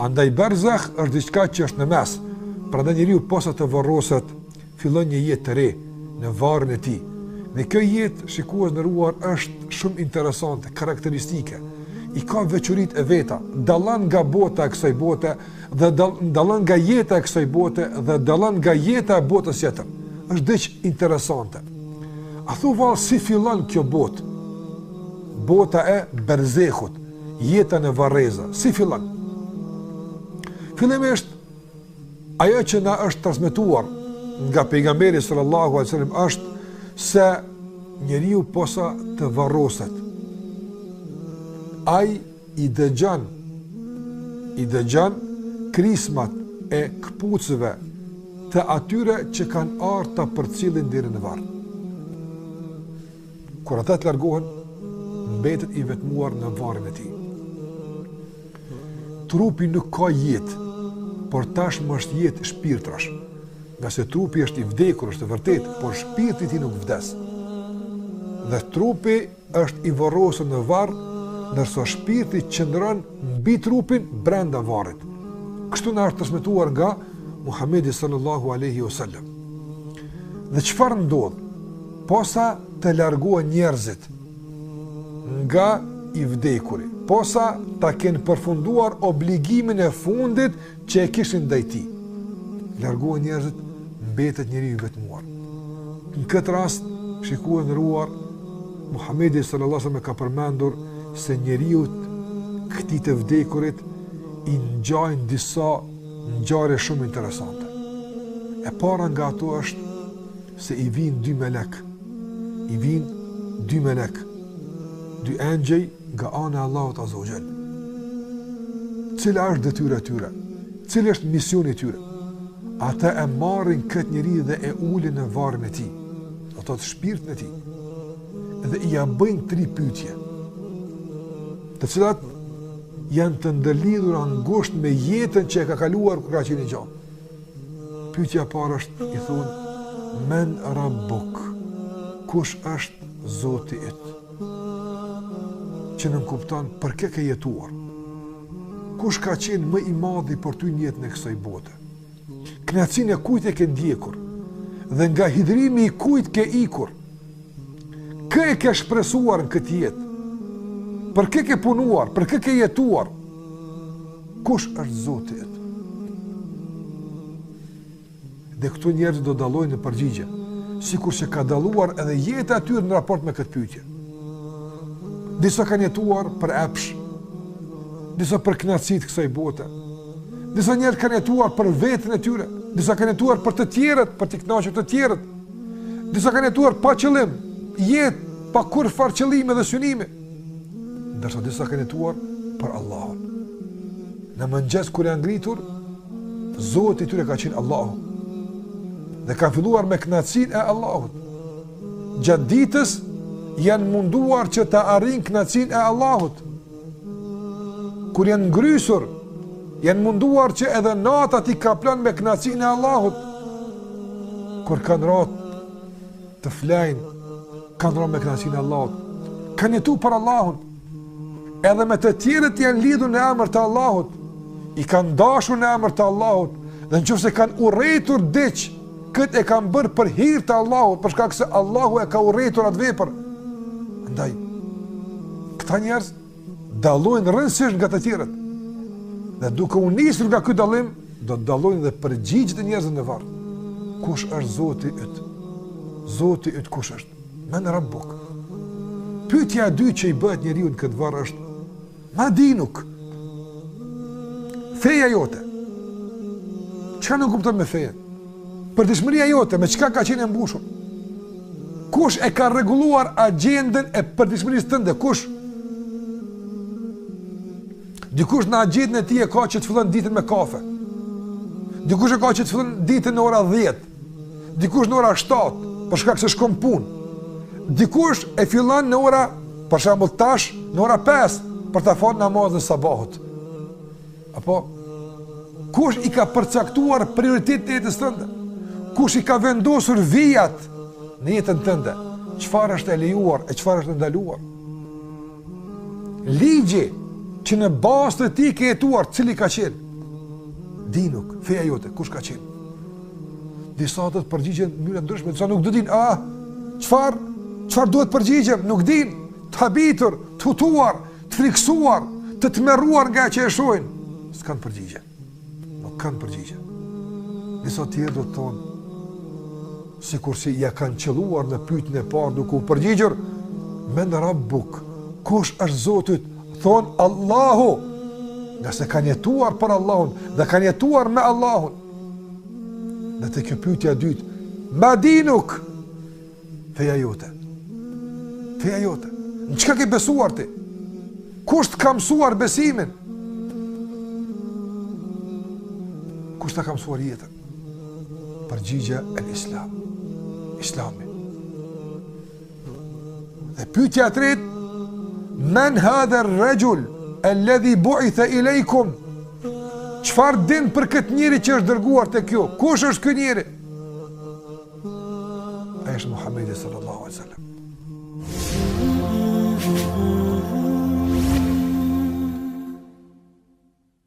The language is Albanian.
Andaj berzah është diçka që është në mes. Prandaj njeriu posa të varroset, fillon një jetë të re në varrin e tij. Dhe kjo jetë, shikues të nderuar, është shumë interesante, karakteristike. I ka veçoritë e veta, dallon nga bota e kësaj bote dhe dallon nga jeta e kësaj bote dhe dallon nga jeta e botës tjetër. Është diç interesante. A thu vallë si fillon kjo botë? Bota e berzehut, jeta në varreza, si fillon? Fillimisht Ajo që na është transmetuar nga pejgamberi sallallahu alajhi wasallam është se njeriu posa të varroset ai i dëgjon i dëgjon krismat e këpucëve të atyre që kanë ardhur ta përcjellin deri në varr. Kur ata të largohen, mbetet i vetmuar në varrin e tij. Trupi nuk ka jetë, por tashmë është jetë shpirtrash. Ngase trupi është i vdekur, është e vërtetë, por shpirti i tij nuk vdes. Dhe trupi është i varrosur në varr, ndërsa shpirti qëndron mbi trupin brenda varrit. Kështu na është transmetuar nga Muhamedi sallallahu alaihi wasallam. Dhe çfarë ndodh? Posa të largohen njerëzit, nga i vdekuri, posa ta kenë përfunduar obligimin e fundit që e kishin ndaj tij. Largohen njerëzit, mbetet njeriu i vetmuar. Në këtë rast, shikues të nderuar, Muhamedi sallallahu alaihi wasallam ka përmendur se njeriut këtij të vdekurit i ngjajnë disa ngjarje shumë interesante. E para nga ato është se i vijnë dy melek, i vijnë dy melek, dy engjëj nga ana e Allahut Azza wa Jall. Cila është detyra e tyre? Cili është misioni i tyre? Ata e marrin këtë njeri dhe e ulin në varrin e tij, do të thotë shpirtin e tij. Dhe ia bëjnë tri pyetje, të cilat janë të ndërlidhura ngushtë me jetën që e ka kaluar kur ka qenë i gjallë. Pyetja e parë është, i thonë, men rabbuk, kush është Zoti yt? Që nënkupton për kë ke jetuar? Kush ka qenë më i madhi për ty në jetën e kësaj bote? Kënaqësinë e kujt e ke ndjekur? Dhe nga hidhërimi i kujt ke ikur? Kë e ke shpresuar në këtë jetë? Për kë ke punuar? Për kë ke jetuar? Kush është Zoti yt? Dhe këtu njerëzit do dallojnë në përgjigje, sikur që ka dalluar edhe jeta e tyre në raport me këtë pyetje. Disa kanë jetuar për epsh, disa për kënaqësi të kësaj bote. Disa njerëz kanë jetuar për veten e tyre, disa kanë jetuar për të tjerët, për t'i kënaqur të tjerët. Disa kanë jetuar pa qëllim, jetë pa kurrfarë qëllimi dhe synimi. Ndërsa disa kanë jetuar për Allahun. Në mëngjes kur janë ngritur, Zoti i tyre ka qenë Allahu. Dhe kanë filluar me kënaqësinë e Allahut. Gjatë ditës janë munduar që ta arrijnë kënaqësinë e Allahut. Kur janë ngrysur, janë munduar që edhe nata t'i kaplon me kënaqësinë e Allahut. Kur kanë ra të flejnë, kanë ra me kënaqësinë e Allahut. Kanë jetu për Allahun. Edhe me të tjerët janë lidhur në emër të Allahut. I kanë dashur në emër të Allahut. Dhe në qoftë se kanë urrejtur diç, këtë e kanë bërë për hir të Allahut, për shkak se Allahu e ka urrejtur atë vepër. Andaj, këta njerëz dallojnë rrënjësisht nga të tjerët. Dhe duke u nisur nga ky dallim, do të dallojnë dhe përgjigjet e njerëzve në varr. Kush është Zoti yt? Zoti yt kush është? Men Rabbuk. Pyetja e dytë që i bëhet njeriut në këtë varr është Ma dinuk. Feja jote. Çka nënkupton me fejën? Përditshmëria jote, me çka ka qenë e mbushur? Kush e ka rregulluar agjendën e përditshmërisë tënde? Kush? Dikush në agjendën e tij e ka që të fillon ditën me kafe. Dikush e ka që të fillon ditën në ora 10. Dikush në ora 7, për shkak se shkon punë. Dikush e fillon në ora, për shembull tash, në ora 5 për ta falë namazin e sabahut. Apo kush i ka përcaktuar prioritetet e jetës tënde? Kush i ka vendosur vijat në jetën tënde? Çfarë është e lejuar e çfarë është e ndaluar? Ligji që në bazë të tij ke jetuar, cili ka qenë? Dinuk, feja jote, kush ka qenë? Disa do të përgjigjen në mënyra të ndryshme, disa nuk do dinë, ah, çfarë? Çfarë duhet përgjigjem? Nuk dinë, të habitur, të hutuar, të frikësuar, të tmerruar nga që e shohin. S'kanë përgjigje. Nuk kanë përgjigje. Disa tjerë do të thonë, sikurse ia kanë qëlluar në pyetjen e parë duke u përgjigjur, men rabbuk, kush është Zoti yt? Thonë Allahu, ngase kanë jetuar për Allahun dhe kanë jetuar me Allahun. Dhe te kjo pyetja e dytë, ma dinuk, feja jote. Feja jote. Në çka ke besuar ti? Kush të ka mësuar besimin? Kush të ka mësuar jetën? Përgjigja el Islam. Islami. Dhe pyetja e tretë, men hadha ar-rajul alladhi bu'itha ilaykum? Çfarë din për këtë njeri që është dërguar tek ju? Kush është ky njeri? Ai është Muhamedi sallallahu alaihi wasallam.